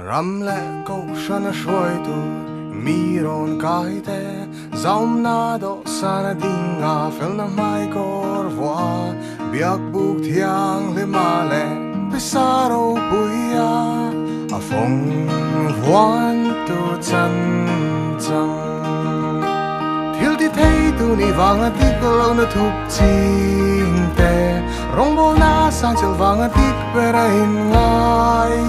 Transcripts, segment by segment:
Ram leh kohhran a hruaitu mi rawn kai te, zaumna dawhsan a ding a, felna hmaikawr vuah a, biak buk thianghlima leh pisa ropui a, a fawng vuan tu chan chang. Thil ti thei tu nih vanga dik lohna thup ching te, rawngbawlna sangchil vanga dik ber a inngai.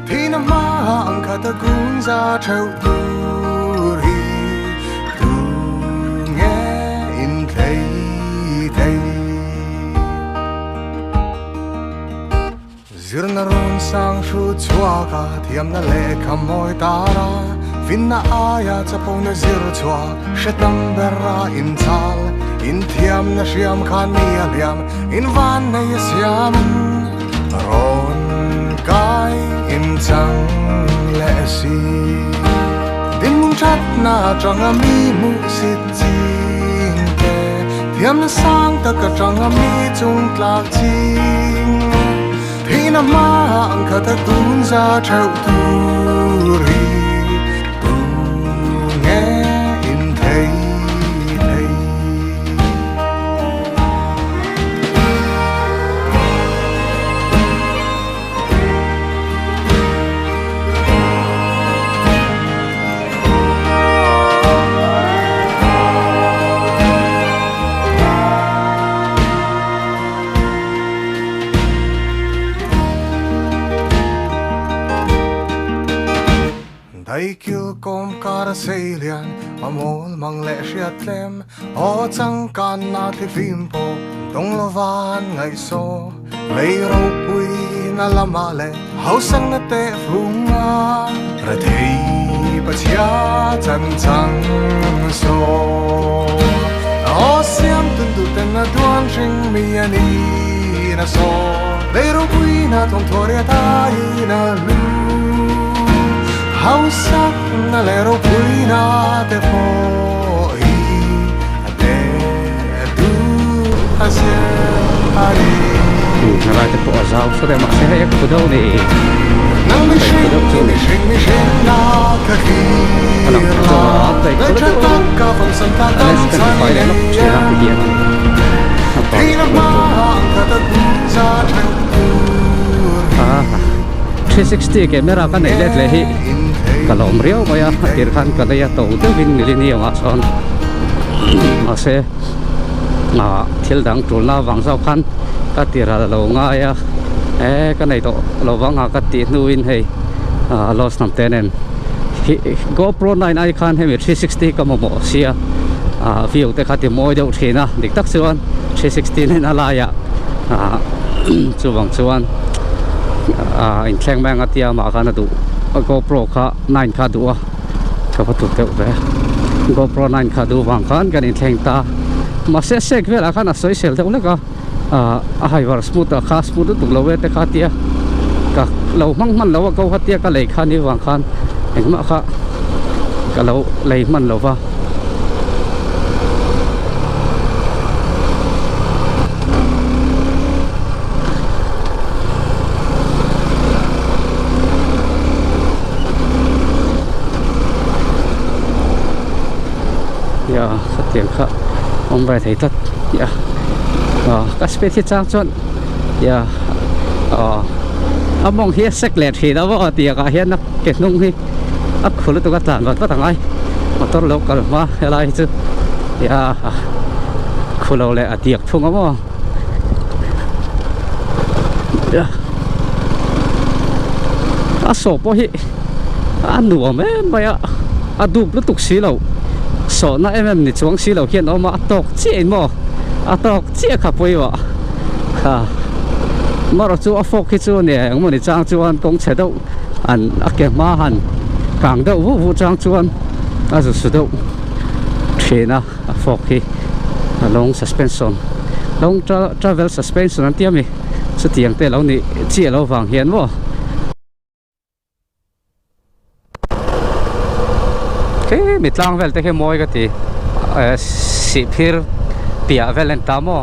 Thihna hmaah ang khat a kun za theuh tur hi tu nge inthlei thei? Zirna run sang hrut chhuak a, thiamna lehkha mawi tar a, finna aia chapona zir chhuah hre tam ber a inchal, inthiamna hriam khan mi a hliam, invan nei a siam. Rawn kai inchang leh si. Dinhmun thatna atanga mi hmuh sit ching te, thiamna sang tak atanga mi chung tlak ching. Thihna hmaah ang khat a tun za theuh tur hi tu nge inthei thei? Daikil kawm kar a sei lian, a mawl mang leh hriat tlem. Aw changkanna thlifim pawh dawng lova an ngaihsaw, lei ropuina lamah leh hausakna teh funga rethei pachhia chan chang saw. Aw siam tun duh ten a duan hring mi a ni na saw, lei ropuina thawmthaw riat aiin a hlu, hausakna leh ropuina te pawh hi a teh duh a zir a ni. Hnalai te pawh a zau sawt e mahse hei a khu deuh ni Nang a khu deuh chu mihring mihring mihring na ka a lang hlir tha la zawk a a peih Ngaih khawlh tha deuh tak ka vawng sam ta a tam lens kan chhan tifai leh lawk nei thin a em tihian a par Thihna khu hma deuh ang kha ta kun za theuh tur hi a 360 camera ka neih let leh hi ka lawm riau mai a a tir khan ka lei a to deuhin nilini awmah sawn mahse ah thil dang tulna avang zawk khan ka ti ral lo ngai a e ka nei tawh lo vang a ka tih hnuin hei ah loss hnam te nen hi GoPro 9 ai khan hemi 360 ka mamawh sia ah view te kha ti mawi deuh thin a dik tak chuan 360 nen a laiah ah chuvang chuan ah inthleng mai anga tia amah khan a duh GoPro kha 9 kha a duh a ka va tut deuh ve GoPro 9 kha a duh vang khan kan inthleng ta mahse sek velah khan a sawi sel deuh hlek a ah a haivar smooth ah kha smooth lutuk lo e te kha tia ka lo hmang hman lo a ko kha tia ka lei kha ni vang khan engmah kha ka lo lei hman lo va. Ya khatiang kha awm ve thei tlat ya ah ka speed hi chang chuan ya ah a mawng hi a sek leh thin a maw tiang ah hian a ke hnung hi a khu lutuk a tlan vat vat ang ai motor lo kal hma helai hi chu ya khu lo leh a diak thung a maw. A sawh pawh hi a nuam em mai a a dup lutuk si lo sawhna em em ni chuang si lo hian a awm a a tawk chiah in maw a tawk chiah kha pawimawh kha marawh chu a fawk hi chu nia engemaw ni chang chuan kawng chhe deuh an a ke hma han kang deuh vuh vuh chang chuan a zu su deuh thin a. A fork hi a long suspension long travel suspension an ti a mi chutiang te lo nih chiah loh vang hian maw khi mi tlang vel te khi mawi ka ti eh sihphir piah vel a ni ta maw.